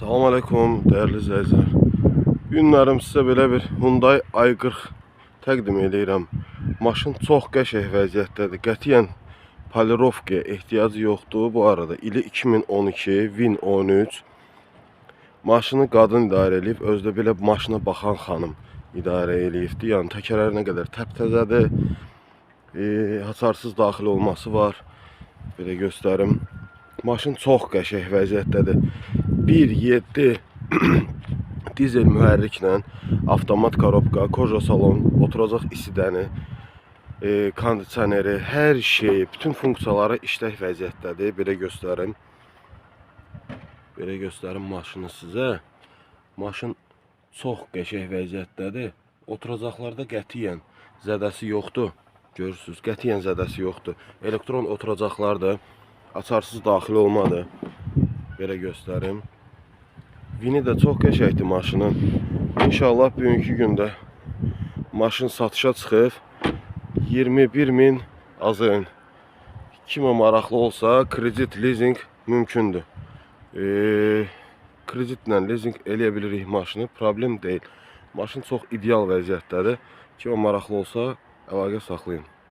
Salam aleykum dəyərli izləyicilər. Günlərim sizə belə bir Hyundai i40 təqdim eləyirəm. Maşın çox qəşəng vəziyyətdədir. Qətiyyən polirovkaya ehtiyacı yoxdur. Bu arada ili 2012, VIN 13. Maşını qadın idarə eləyib, özü də belə maşına baxan xanım idarə eləyibdi. Yəni təkərləri nə qədər təptəzədir. Haçarsız daxil olması var. Belə göstərim. Maşın çox qəşəng vəziyyətdədir. 1.7 dizel mühərriklə avtomat korobka, koja salon, oturacaq isidəni, kondisioneri, hər şeyi, bütün funksiyaları işlək vəziyyətdədir. Belə göstərim. Belə göstərim maşını sizə. Maşın çox qəşəng vəziyyətdədir. Oturacaqlarda qətiyyən zədəsi yoxdur. Görürsünüz, qətiyyən zədəsi yoxdur. Elektron oturacaqlardır. Açarsız daxil olmadı. Belə göstərim. Vini də çox qəşəngdir maşının. İnşallah bugünkü gündə maşın satışa çıxıb. 21.000 AZN. Kimə maraqlı olsa kredit, lizing mümkündür. Kreditlə lizing eləyə bilirik maşını. Problem deyil. Maşın çox ideal vəziyyətdədir. Kimə maraqlı olsa əlaqə saxlayın.